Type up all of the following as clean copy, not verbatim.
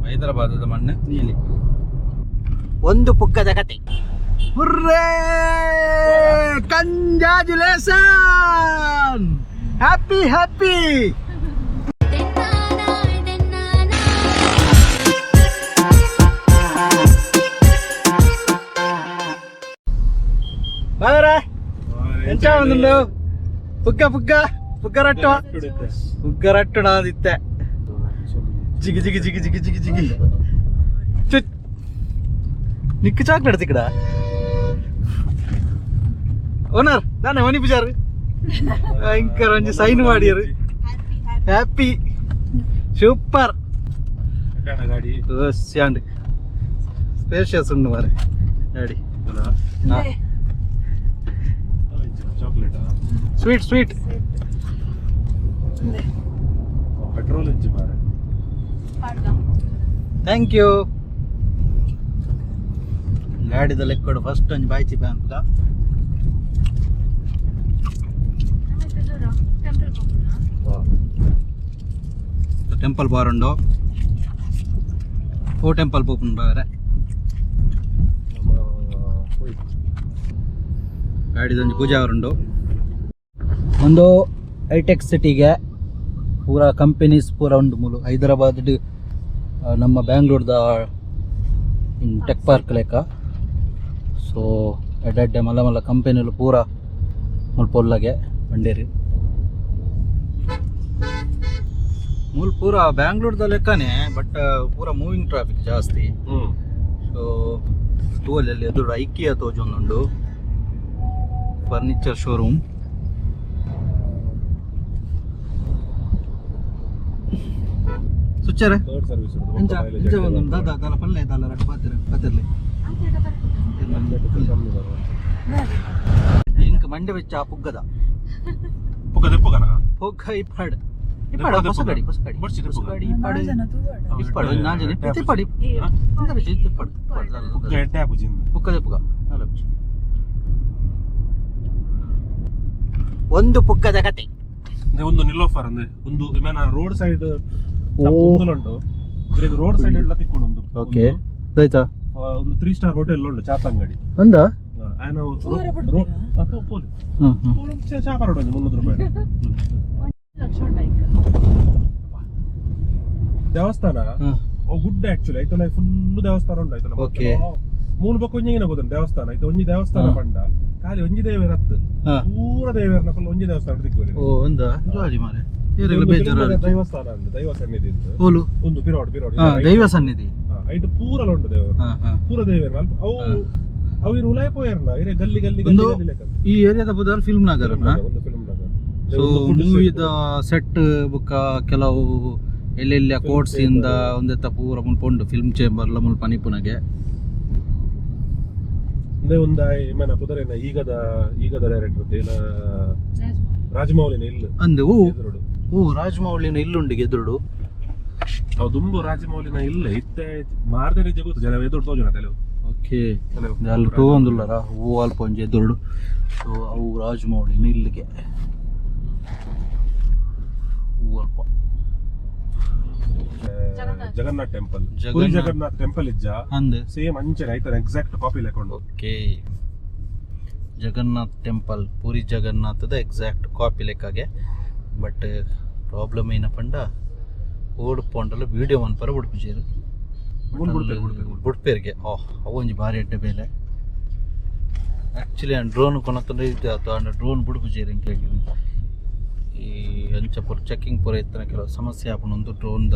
ಹೈದರಾಬಾದದ ಮಣ್ಣು ನೀಲಿ. ಒಂದು ಪುಕ್ಕದ ಕತೆ. Hurray, congratulation, happy happy. ಬಾರ ಎಂಚ ಬಂದುಂಡು? ಪುಗ್ಗ ಪುಗ್ಗ ಪುಗ್ಗ ರಟ್ಟು ಪುಗ್ಗ ರಟ್ಟು ನಾದಿತ್ತೆ. ಜಿಗಿ ಜಿಗಿ ಜಿಗಿ ಜಿಗಿ ಜಿಗಿ ಜಿಗಿ. ಚುಚ್ ನಿಕ್ಕು ಚಾಕ್ಲೇಟ್ ತಿಕ್ಕಡ. ಓನರ್ ದಾನೆ ಮನಿ ಪೂಜಾರು ಭಯಂಕರ ಒಂಜಿ ಸೈನ್ ಮಾಡಿಯರು. Happy, super. ಗಾಡಿ ಸ್ಯಾಂಡ್ ಸ್ಪೇಷಿಯಸ್ ಉಂಡು ಮಾರೆ ಗಾಡಿ. ಚಾಕ್ಲೇಟ್. Sweet sweet. Petrol ಇಂಚಿ ಮಾರೆ. Thank you. ಗಾಡಿದ ಲೆಕ್ಕಡು ಫಸ್ಟ್ ಒಂಜಿ ಬಾಯ್ಚಿ ಬ್ಯಾಂಕ್. ಟೆಂಪಲ್. ಟೆಂಪಲ್ ಬಾರ್ ಉಂಡು. ಓ ಟೆಂಪಲ್ ಪೋಪುಂಡು ಬಾರೆ. ಗಾಡಿದೊಂಜಿ ಪೂಜೆ ಉಂಡು. ಒಂದು ಹೈಟೆಕ್ ಸಿಟಿಗೆ ಪೂರ ಕಂಪನೀಸ್ ಪೂರ ಉಂಡು ಮೂಲು. ಹೈದರಾಬಾದ್ ನಮ್ಮ ಬ್ಯಾಂಗ್ಳೂರ್ದ ಟೆಕ್ ಪಾರ್ಕ್ ಲೆಕ್ಕ. ಸೊ ಎಡ್ಡೆ ಎಡ್ಡೆ ಮಲ್ಲ ಮಲ್ಲ ಕಂಪನಿಲು ಪೂರ ಮುಲ್ಪ ಉಲ್ಲಗೆ ಬಂಡೇರಿ. ಮೂಲು ಪೂರ ಬ್ಯಾಂಗ್ಳೂರ್ದ ಲೆಕ್ಕನೇ, ಬಟ್ ಪೂರ ಮೂವಿಂಗ್ ಟ್ರಾಫಿಕ್ ಜಾಸ್ತಿ. ಸೊ ತೂವಲ್ಲಿ ಎದುರು ಐಕಿಯಾ ತೋಜೊಂದುಂಡು, ಫರ್ನಿಚರ್ ಶೋರೂಮ್. ಸುಚ್ಚರೆ. Third service. ಎಂಚ ಎಂಚ ಬಂದುಂಡು ದಾದಾ ದಾಲ ಪಲ್ಲೆ ದಾಲ ರಡ್ಡು ಪಾತೆರ ಪಾತೆರ್ಲೆ. ಇಂಕ್ ಮಂಡೆ ಬೆಚ್ಚ ಆ ಪುಗ್ಗದ. ಪುಕ್ಕ ದೆಪ್ಪುಗನ. ಪುಗ್ಗ ಇಪ್ಪಾಡ್ ಇಪ್ಪಾಡ, ಹೊಸ ಗಾಡಿ, ಹೊಸ ಗಾಡಿ. ಬರ್ಸಿ. ಹೊಸ ಗಾಡಿ ಇಪ್ಪಾಡು ಇಪ್ಪಾಡು ನಾಲ್ ಜನ ಇಪ್ಪಾಡಿ. ಇಂದ ಬೆಚ್ಚ ಇಪ್ಪಾಡು ಇಪ್ಪಾಡು ದಾಲ. ಪುಕ್ಕ ಎಡ್ಡೆ ಆಪುಜಿಂದ. ಪುಕ್ಕದ ಪುಗ್ಗ ದಾಲ ಬೆಚ್ಚ. ಒಂದು ಪುಕ್ಕದ ಕತೆ. ಅಂದ್ರೆ ಒಂದು ನಿಲೋಫರ್ ಅಂದ್ರೆ ಒಂದು ವಿಮಾನ ರೋಡ್ ಸೈಡ್ ಓ. ಉಂಟು. ರೋಡ್ ಸೈಡ್ ಎಲ್ಲ ತಿಕ್ಕೊಂಡು ಒಂದು ಓಕೆ, ಆಯ್ತಾ? ಒಂದು ತ್ರೀ ಸ್ಟಾರ್ ಹೋಟೆಲ್ ಉಂಟು, ಚಾತ ಅಂಗಡಿ. ಅಂದ. ಆಯ್ನ ಚಾಪ ರೋಡ್ ಒಂದು 300 ರೂಪಾಯಿ. ದೇವಸ್ಥಾನ ಗುಡ್ಡ ಆಕ್ಚುಲಿ ಐತಲ್ಲ, ಫುಲ್ ದೇವಸ್ಥಾನ ಉಂಟು ಐತಲ್ಲ. ಮೂಲು ಬೊಕ್ಕ ಒಂಜಿ ಗೊತ್ತುಂಟು ದೇವಸ್ಥಾನ ಐತೆ ಒಂಜಿ ದೇವಸ್ಥಾನ. ಪಂಡ ಖಾಲಿ ಒಂಜಿ ದೇವೇರ್ ಹತ್ತು, ಪೂರ ದೇವೇರ್ನ ಫುಲ್ ಒಂಜಿ ದೇವಸ್ಥಾನ ತಿಕ್ಕೋರಿ. ಓ, ಒಂದ ಜಾಲಿ ಮಾರೆ. ಏರೆಗ್ಲ ಬೇಜಾರು. ದೈವಸ್ಥಾನ ಉಂಟು, ದೈವ ಸನ್ನಿಧಿ ಇತ್ತು. ಓಲು? ಒಂದು ಪಿರೋಡ್ ಪಿರೋಡ್. ದೈವ ಸನ್ನಿಧಿ. ಐಟು ಪೂರ ಉಂಟು ದೇವರು. ಹಾ ಹಾ ಪೂರ ದೇವೇರ್ನ ಅಲ್ಪ ಅವು ಅವು ಇರು ಉಲಾಯ ಪೋಯರ್ನ ಇರೆ ಗಲ್ಲಿ ಗಲ್ಲಿ ಒಂದು ಗಲ್ಲಿ ಗಲ್ಲಿ ಲೆಕ್ಕ. ಈ ಏರಿಯಾದ ಬದಲು ಫಿಲ್ಮ್ ನಗರ. ಒಂದು ಫಿಲ್ಮ್ ನಗರ. ಸೊ ಮೂವಿದ ಸೆಟ್ ಬುಕ್ಕ ಕೆಲವು ಎಲ್ಲೆಲ್ಲ ಕೋರ್ಟ್ಸ್ ಇಂದ ಒಂದೆತ್ತ ಪೂರ ಮುಲ್ಪ ಉಂಡು. ಫಿಲ್ಮ್ ಚೇಂಬರ್ ಲ ಮುಲ್ಪ ನಿಪುನಗೆ. ಅಂದ್ರೆ ಒಂದು ಮನ ಪುದರೇನ ಈಗದ ಈಗದ ಡೈರೆಕ್ಟರ್ ಏನ ರಾಜಮೌಳಿನ ಇಲ್ಲ. ಅಂದು ಓ. ಎದುರುಡು. ಓ, ರಾಜಮೌಳಿನ ಇಲ್ಲುಂಡು ಎದುರುಡು. ಅವು ದುಂಬು ರಾಜಮೌಳಿನ ಇಲ್ಲ ಇತ್ತೆ ಮಾರ್ದೆ ನಿಜ ಗೊತ್ತು ಜನ ಎದುರು ತೋಜುನ ಕೆಲವು. ಓಕೆ. ಕೆಲವು. ಅಲ್ಲಿ ಟೂ ಒಂದುಲ್ಲರ ಹೂ ಅಲ್ಪ ಒಂಜಿ ಎದುರುಡು. ಸೊ ಅವು ರಾಜಮೌಳಿನ ಇಲ್ಲಿಗೆ ಹೂ ಅಲ್ಪ. ಜಗನ್ನಾಥ್ ಟೆಂಪಲ್. ಜಗನ್ನಾಥ್. ಪುರಿ ಜಗನ್ನಾಥ್ ಟೆಂಪಲ್ ಇಜ್ಜ? ಅಂದ್. ಸೇಮ್ ಅಂಚನೆ ಐತನ ಎಕ್ಸಾಕ್ಟ್ ಕಾಪಿ ಲೆಕೊಂಡು. ಓಕೆ, ಜಗನ್ನಾಥ್ ಟೆಂಪಲ್, ಪೂರಿ ಜಗನ್ನಾಥದ ಎಕ್ಸಾಕ್ಟ್ ಕಾಪಿ ಲೆಕ್ಕಾಗೆ. ಬಟ್ ಪ್ರಾಬ್ಲಮ್ ಏನಪ್ಪಂಡ ಓಡ್ ಪೋಂಡಲ ವೀಡಿಯೋ ಮನ್ಪರ ಬುಡ್ಪುಜೇರು. ಮೂಲು ಬುಡ್ಪೇರು, ಬುಡ್ಪೇರು. ಬುಡ್ಪೇರಿಗೆ. ಓಹ್, ಅವೊಂಜಿ ಭಾರಿ ಎಡ್ಡೆ ಬೇಲೆ ಆ್ಯಕ್ಚುಲಿ. ಡ್ರೋನ್ ಕೊನತ್ತಂದ್ರೆ ಇದು ಆತು. ಅಂಡ ಡ್ರೋನ್ ಬುಡ್ಪುಜೇರು ಎಂಕ್ಲೆಗ್. ಈ ಅಂಚ ಪೂರ ಚೆಕಿಂಗ್ ಪೂರ ಇತ್ತನ, ಕೆಲವು ಸಮಸ್ಯೆ ಆಪುಂಡು. ಒಂದು ಡ್ರೋನ್ದ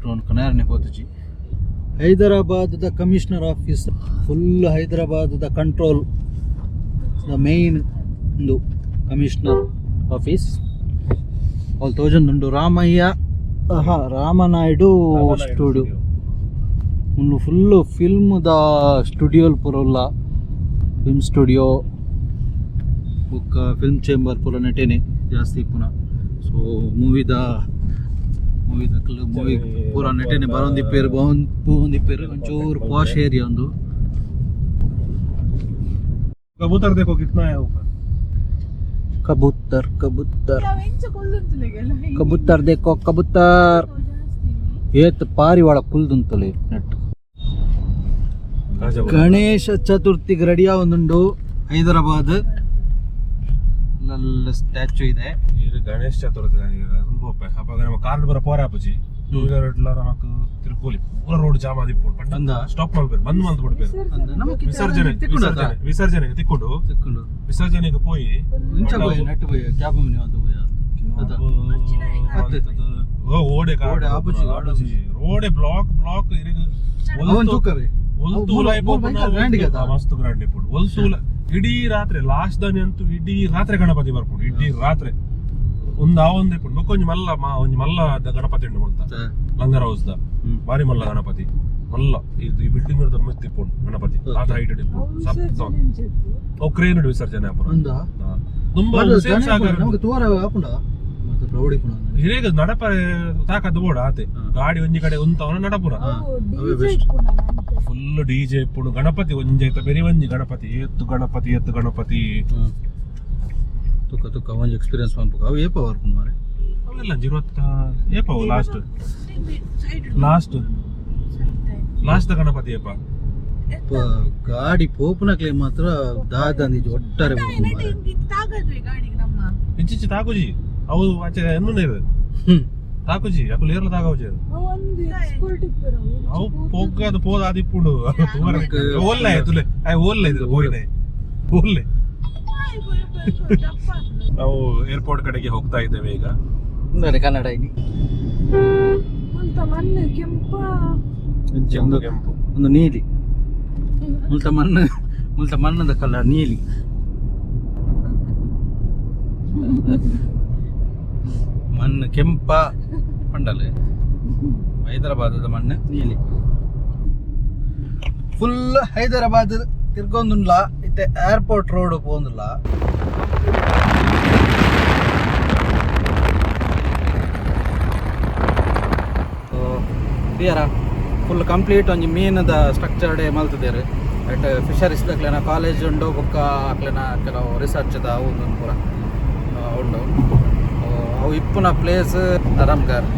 ಡ್ರೋನ್ ಕೊನಾರನೆ ಪೋತುಜಿ. ಹೈದರಾಬಾದ್ದ ಕಮಿಷನರ್ ಆಫೀಸ್, ಫುಲ್ ಹೈದರಾಬಾದ್ದ ಕಂಟ್ರೋಲ್ the main ಒಂದು ಕಮಿಷನರ್ ಆಫೀಸ್ ಅವ್ಲು ತೋಜೊಂದುಂಡು. ರಾಮಯ್ಯ, ಹಾ, ರಾಮನಾಯ್ಡು ಸ್ಟುಡಿಯೋ. ಒಂದು ಫುಲ್ಲು ಫಿಲ್ಮ್ದ ಸ್ಟುಡಿಯೋ ಪೂರ ಉಲ್ಲ. ಫಿಲ್ಮ್ ಸ್ಟುಡಿಯೋ ಬೊಕ್ಕ ಫಿಲ್ಮ್ ಚೇಂಬರ್ ಪೂರ ನೆಟೇನೆ ಜಾಸ್ತಿ ಇಪ್ಪುನ. ಸೊ ಮೂವಿದ ಮೂವಿದಕ್ಲು ಮೂವಿ ಪೂರ ನೆಟೇನೆ ಬರೋಂದಿಪ್ಪೇರು, ಪೋವೊಂದಿಪ್ಪೇರು. ಒಂಚೂರು ಪಾಶ್ ಏರಿಯಾ ಒಂದು. कबूतर देखो, कितना है ऊपर. ಕಬೂತರ್, ಕಬೂತರ್, ಕಬೂತರ್, देखो ಕಬೂತರ್. ಏತ್ ಪಾರಿವಾಳ ಕುಲ್ದುಂತಲೆ ನೆಟ್. ಗಣೇಶ ಚತುರ್ಥಿಗೆ ರೆಡಿ ಆವೊಂದುಂಡು ಹೈದರಾಬಾದ್. ಸ್ಟ್ಯಾಚು ಇದೆ. ಇದು ಗಣೇಶ ಚತುರ್ಥಿ ಪೋಪೆ ಅವಾಗ ನಮ್ಮ ಕಾರ್ ಬರ ಪೋರ ಆಪುಜಿ. ಟೂ ವೀಲರ್ ಇಡ್ಲ ನಮಕ್ ತಿರ್ಕೋಲಿ, ಪೂರ ರೋಡ್ ಜಾಮ್ ಆದಿಪ್ಪು ಪಂಡ. ಅಂದ? ಸ್ಟಾಪ್ ಮಲ್ಪೇರು, ಬಂದ್ ಮಲ್ತ್ ಬಿಡ್ಪೇರು. ವಿಸರ್ಜನೆ ವಿಸರ್ಜನೆ ವಿಸರ್ಜನೆಗೆ ತಿಕ್ಕೊಂಡು. ತಿಕ್ಕೊಂಡು. ವಿಸರ್ಜನೆಗೆ ಪೋಯಿ. ಇಂಚ ಪೋಯಿ ನೆಟ್ ಪೋಯಿ ಕ್ಯಾಬ್ ಮಿನಿ ಅಂತ ಪೋಯಿ ಅದ. ಓಡೆ. ಓಡೆ ಆಪುಜಿ, ಆಪುಜಿ. ರೋಡೆ ಬ್ಲಾಕ್ ಬ್ಲಾಕ್ ಇರಿಗ್. ಅವನ್ ತೂಕವೇ. ಒಲ್ತು ಗ್ರ್ಯಾಂಡ್ ಗದ. ಮಸ್ತ್ ಗ್ರ್ಯಾಂಡ್ ಇಪ್ಪುಂಡು. ಒಲ್ತೂಲ ಇಡೀ ರಾತ್ರಿ, ಲಾಸ್ಟ್ ದಾನಿ ಅಂತೂ ಇಡೀ ರಾತ್ರಿ ಗಣಪತಿ ಬರ್ಪುಂಡು. ಇಡೀ ರಾತ್ರಿ ಒಂದು ಆ ಒಂದು ಇಪ್ಪುಂಡು. ಬೊಕ್ಕ ಒಂಜಿ ಮಲ್ಲ ಒಂಜಿ ಮಲ್ಲ ಗಣಪತಿ ಉಂಡು ಮುಲ್ತ, ಲಂಗರ್ ಹೌಸ್ the. ಬಾರಿ ಮಲ್ಲ ಗಣಪತಿ, ಮಲ್ಲ. ಇದು ಈ ಬಿಲ್ಡಿಂಗ್ ಮಿತ್ ಇಪ್ಪುಂಡು ಗಣಪತಿ. ಆತ ಹೈಟ್ ಇಪ್ಪುಂಡು. ಸಪ್ತ ಅವು ಕ್ರೇನ್ ವಿಸರ್ಜನೆ ಆಪುನ. ಅಂದ? ತುಂಬಾ ಹುಸೇನ್ ಸಾಗರ್. ನಮಗೆ ತೋರ ಆಪುಂಡ ಮತ್ತೆ ಪ್ರೌಢಿ ಪುಣ. ಹಿರೇಗ ನಡಪರೆ ತಾಕದ್ದು ಬೋಡ ಆತೆ. ಗಾಡಿ ಒಂಜಿ ಕಡೆ ಉಂತವನ ನಡಪುರ. ಅವೇ ಬೆಸ್ಟ್. ಫುಲ್ ಡಿಜೆ ಇಪ್ಪುಂಡು. ಗಣಪತಿ ಒಂಜೈತ ಬೇರೆ ಒಂಜಿ ಗಣಪತಿ, ಏತ್ತು ಗಣಪತಿ, ಏತ್ತು ಗಣಪತಿ. ತುಕ್ಕ ತುಕ್ಕ ಒಂಜಿ ಎಕ್ಸ್ಪೀರಿಯನ್ಸ್ ಮನ್ಪುಕ. ಅವು ಏಪ ವರ್ಪುಂಡು ಮಾರೆ? ಅವೆಲ್ಲ 20 ಏಪ ಲಾಸ್ಟ್ ಲಾಸ್ಟ್ ಲಾಸ್ಟ್ ಗಣಪತಿ ಏಪ. ಗಾಡಿ ಪೋಪುನಕ್ಲೆ ಮಾತ್ರ ದಾದಂದಿಜಿ ಒಟ್ಟಾರೆ ಪೋಪುಂಡು ಮಾರೆ. ಇಂಚಿಂಚಿ ತಾಕುಜಿ ಅವು ಆಚೆ ಎನ್ನು ನೀರು. ತಾಕುಜಿ ಅಕುಲು ಏರ್ಲ ತಾಕುಜಿ. ಅವು ಪೊಗ್ಗದು ಪೋದ ಆದಿಪ್ಪುಂಡು. ಓಲ್ಲೆ ತುಲೆ ಆಯ್ ಓಲ್ಲೆ ಇದು ಹೋಯ್ನೆ ಓಲ್ಲೆ. ನಾವು ಏರ್ಪೋರ್ಟ್ ಕಡೆಗೆ ಹೋಗ್ತಾ ಇದ್ದೇವೆ ಈಗ. ಅಂದರೆ ಕನ್ನಡ ಇನಿ. ಕೆಂಪು ಕೆಂಪು. ಒಂದು ನೀಲಿ ಮುಲ್ತ ಮಣ್ಣು, ಮುಲ್ತ ಮಣ್ಣದ ಕಲರ್ ನೀಲಿ. ಮಣ್ಣು ಕೆಂಪ ಪಂಡಲೆ, ಹೈದರಾಬಾದದ ಮಣ್ಣು ನೀಲಿ. ಫುಲ್ ಹೈದರಾಬಾದ್ ತಿರ್ಗೊಂದುಂಡ್ಲ. ಇತ್ತೆ ಏರ್ಪೋರ್ಟ್ ರೋಡ್ ಪೋಂದುಲ್ಲ. ಕ್ಲಿಯರಾ ಫುಲ್ ಕಂಪ್ಲೀಟ್ ಒಂಜಿ ಮೀನದ ಸ್ಟ್ರಕ್ಚರ್ಡ್ ಮಲ್ತದೇರು. ಬಟ್ ಫಿಶರೀಸ್ ದಕ್ಲೆನ ಕಾಲೇಜ್ ಉಂಡು, ಬೊಕ್ಕ ಅಕ್ಲೆನ ಕೆಲವು ರಿಸರ್ಚ್ದ ಅವು ಉಂದು ಪೂರ ಉಂಡು. ಅವು ಇಪ್ಪುನ ಪ್ಲೇಸ್ ಆರಾಮ್ಗಾರ್.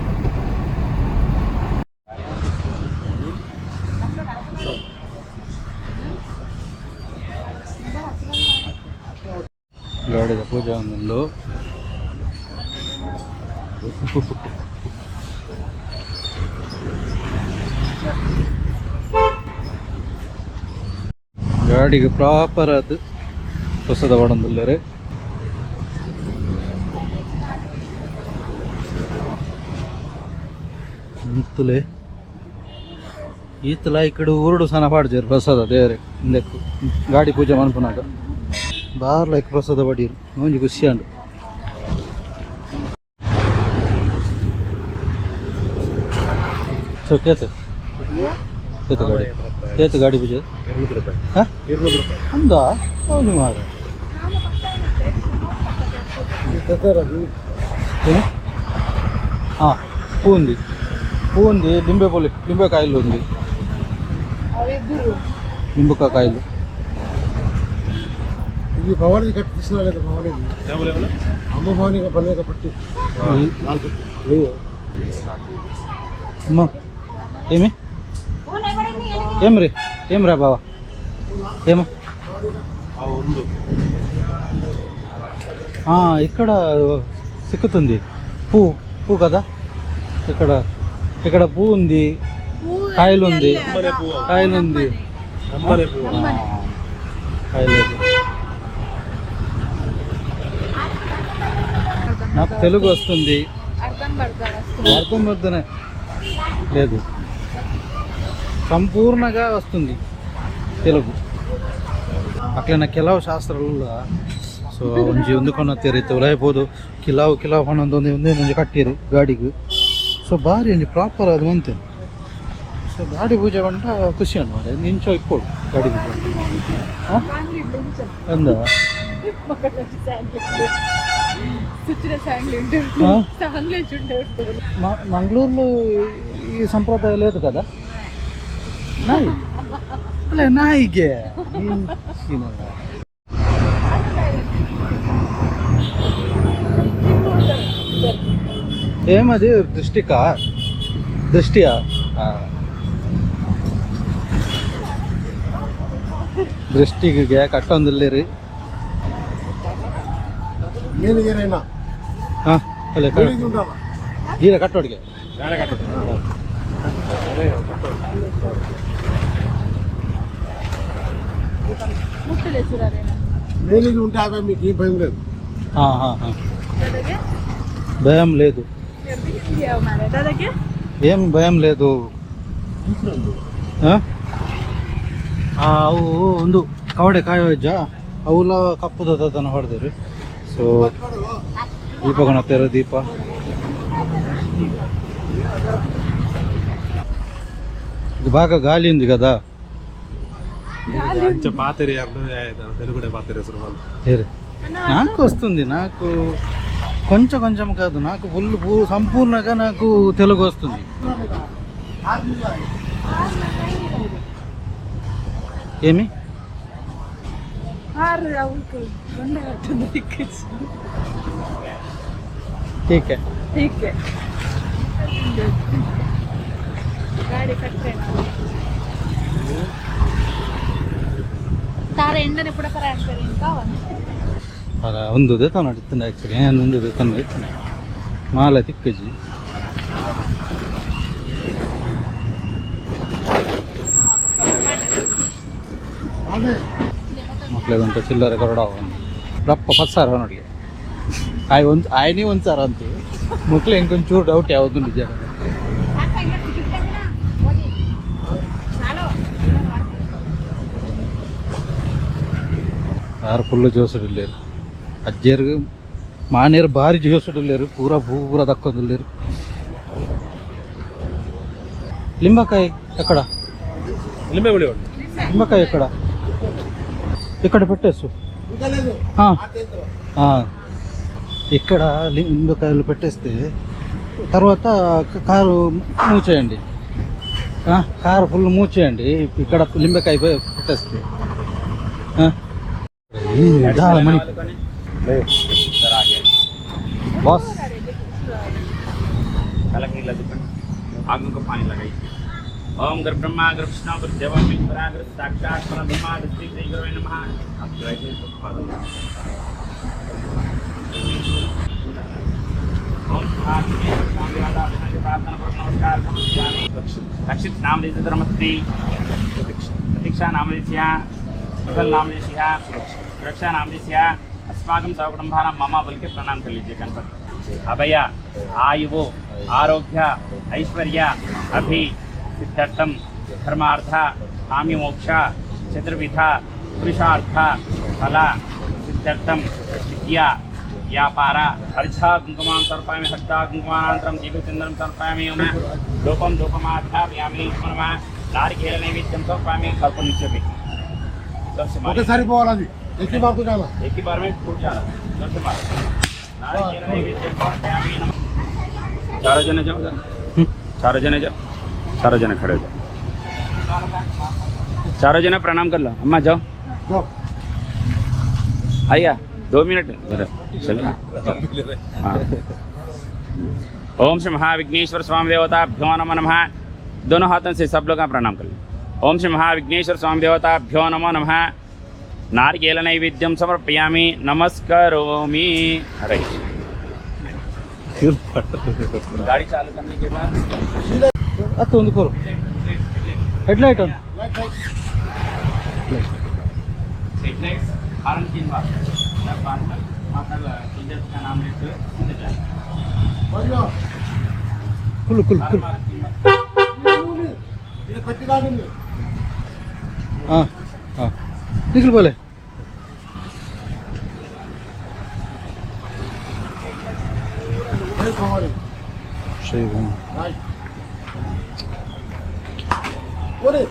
ಗಾಡಿದ ಪೂಜೆ ಒಂದುಂಡು. ಗಾಡಿಗೆ ಪ್ರಾಪರ್ ಅದು ಹೊಸದ ಒಡಂದುಲ್ಲೆರ್. ಅಂತಲೇ ಈತಲ ಈ ಕಡೆ ಊರುಡು ಸನ ಪಾಡ್ಜೆರ್ ಪ್ರಸಾದ ದೇವರೆ. ಇಂದೆಕ್ಕು ಗಾಡಿ ಪೂಜೆ ಮನ್ಪುನಾಗ ಬಾರ್ ಲೈಕ್ ಪ್ರಸಾದ ಬಡೀರು. ಒಂಜಿ ಖುಷಿ ಆಂಡ್. ಸೊ ಕೇತು ಕೇತು ಗಾಡಿ, ಕೇತು ಗಾಡಿ ಪೂಜೆ. 200 ರೂಪಾಯಿ. ಹಾ? 200 ರೂಪಾಯಿ. ಅಂದ ಹೌದು ಮಾರ. ಏನು? పూ ఉంది, పూ ఉంది. లింబే పొలి లింబకాయలు ఉంది, నింబకాయలు. ఇది భవానీ కట్టి తీసినా భవానీ. అమ్మ భవానీ పని పట్టి నాలుగు. అమ్మా ఏమి ఏం రే, ఏం రా బావా, ఏమో. ಒಂದು. ఇక్కడ సిక్కుతుంది పూ పూ కదా. ఇక్కడ ఇక్కడ పూ ఉంది, కాయలు ఉంది, కాయలు ఉంది. ನಮ್ಮನೆ ಹೂವು. కాయలేదు. నాకు తెలుగు వస్తుంది. అర్థం పడతాడు వస్తుంది. అర్థం పడుతూనే లేదు, సంపూర్ణంగా వస్తుంది తెలుగు. అట్లనే ಕೆಲವು ಶಾಸ್ತ್ರಗಳು. ಸೊ ಒಂಜಿ ಒಂದುಕೊನ ತೆರಿತು ಉಲಾಯ್ಬೋದು ಕಿಲಾವ್ ಕಿಲಾವ್ ಪನ್ನೊಂದು ಒಂದು ಒಂದೇ ಒಂಜಿ ಕಟ್ಟಿರು ಗಾಡಿಗೆ. ಸೊ ಬಾರಿ ಒಂಜಿ ಪ್ರಾಪರ್ ಅದು ಮಂತೆ. ಸೊ ಗಾಡಿ ಪೂಜೆ ಪಂಡ ಖುಷಿ ಅನ್ಮಾರೆ ನಿಂಚೋ ಇಪ್ಪೋಡು ಗಾಡಿ ಪೂಜೆ. ಹಾಂ, ಅಂದ. మంగళూరులో ఈ సంప్రదాయం లేదు కదా. నాయి అలే నాయిಗೆ. ఏమది దృష్టికా? ದೃಷ್ಟಿಯಾ? ದೃಷ್ಟಿಗೆ ಕಟ್ಟೊಂದಿಲ್ಲೇರಿ. నేను ఏరైనా ಹಾಂ ಅಲ್ಲ, ఉండాలా? ಈರ ಕಟ್ಟೋಡಿಗೆ. నేను ఉంటే అవే మీకు ఏం భయం లేదు. ಹಾಂ ಹಾಂ ಹಾಂ, భయం లేదు. ఏం భయం లేదు. ಅವು ಒಂದು ಕವಡೆ ಕಾಯೋಜ್ಜ ಅವುಲ ಕಪ್ಪುದ ಹೊಡೆದಿರಿ. ಸೊ ದೀಪ ಗಣಪೇರ ದೀಪ. ఇది బాగా గాలి ఉంది కదా. అంచ పాతేరి తెలుగుడే పాతేరి ఏరే. నాకు వస్తుంది, నాకు కొంచెం కొంచెం కాదు, నాకు ఫుల్ సంపూర్ణంగా నాకు తెలుగు వస్తుంది. ఏమి? ठीक है. ठीक है. ಗಾಡಿ ಕಟ್ಟೆ ತಾರ ಎಂಡನೆ ಪುಡ ಪರ ಅಂತಾರೆ ఇంకా. ಅಲ್ಲ, ಒಂದು ದೇತನ ಇತ್ತಂಡೆ ಆ್ಯಕ್ಚುಲಿ ಏನು ಒಂದು ದೇತನ ಇತ್ತನೆ ಮಾಲ ತಿಕ್ಕಜಿ. ಮಕ್ಳಿಗಂತ ಚಿಲ್ಲರೆ ಕೊರಡ ರಪ್ಪ ಫಸ್ಟ್ ನೋಡಿ ಆಯ್ ಒಂದು ಆಯ್ನೇ ಒಂದು ಸಾರ ಅಂತ ಮಕ್ಳು ಇಂಕೊಂಚೂರು ಡೌಟ್ ಯಾವುದು ನಿಜ. ಯಾರು ಫುಲ್ಲು ಜೋಸುಡಿಲ್ಲೇರು ಅಜ್ಜಿಯರ್ಗು ಮಾನೇರು ಭಾರಿ ಜೋಸುಡಿಲ್ಲೇರು, ಪೂರ ಪೂರ ದಕ್ಕೊಂದಿಲ್ಲೇರು. లింబకాయ ఎక్కడ? లింబే గుడి వాళ్ళు. లింబకాయ ఎక్కడ? ఇక్కడ పెట్టేసు. ఇంకా లేదు. ఇక్కడ లింబకాయలు పెట్టేస్తే తర్వాత కారు మూచేయండి. కారు ఫుల్ మూచేయండి. ఇక్కడ లింబకాయ పెట్టేస్తే మణి బాస్. आगों को पानी लगाइए। ओम गुरु ब्रह्मा गुरु विष्णु गुरु देवो महेश्वरा गुरु साक्षात परब्रह्म श्री श्री गुरुवे नमः। आप जो है तो खा लो। ओम प्रार्थना पूर्वक नमस्कार समर्पयामि। रक्षित नाम धर्मस्त्री प्रतीक्षा नाम प्रबल नाम सुरक्षा नाम अस्माकं सहकुटुम्बानां मम बोल के प्रणाम कर लीजिए। गणपति अभय आयु आरोग्य ऐश्वर्य अभि सिद्ध्यर्थम धर्मार्थ काम्य मोक्ष चतुर्विध पुरुषार्थ फल सिद्ध्यर्थम विद्या व्यापार अर्चा कुंकुमां समर्पयामि। हस्ता कुंकुमानन्तरं दीपचन्दनं समर्पयामि। ओम धूपं धूपमाध्यापयामि। नमः नारिकेल नैवेद्यं समर्पयामि। कल्प नीचे भी सबसे मारिए। ఒకసారి పోవాలి, అది ఎక్కువ మాకు చాలా. एक ही बार में फूट जाना। सबसे मारो नारिकेल नैवेद्यं समर्पयामि। नमः। चारों जने जाओ जरा। चारों जने जाओ, चारों जने खड़े हो जाओ, चारों जने प्रणाम कर लो। अम्मा जाओ। आइया 2 मिनट जरा चलो। हाँ। ओम श्री महाविघ्नेश्वर स्वामी देवताभ्यो नमो नमः। दोनों हाथों से सब लोग प्रणाम कर लें। ओम श्री महाविघ्नेश्वर स्वामी देवताभ्यो नमो नमः। नारिकेल नैवेद्यं समर्पयामि। नमस्करोमि। हरे गाड़ी चालू करने के बाद ಅತ್ತು ಒಂದು ಕೋರು ಹೆಡ್ಲೈಟ್ ಒಂದು. हेडलाइट्स हॉर्न तीन बार सब बार में माता टीचर्स का नाम लेते हुए सीधे जाए। ಕುಲ್ಲು ಕುಲ್ಲು ಕುಲ್ಲು. ఇది పట్టి. ಹಾಂ ಹಾಂ, ನಿಖಿಲ್ ಬೋಲೆ. పోవాలి. శ్రీ ఒరే.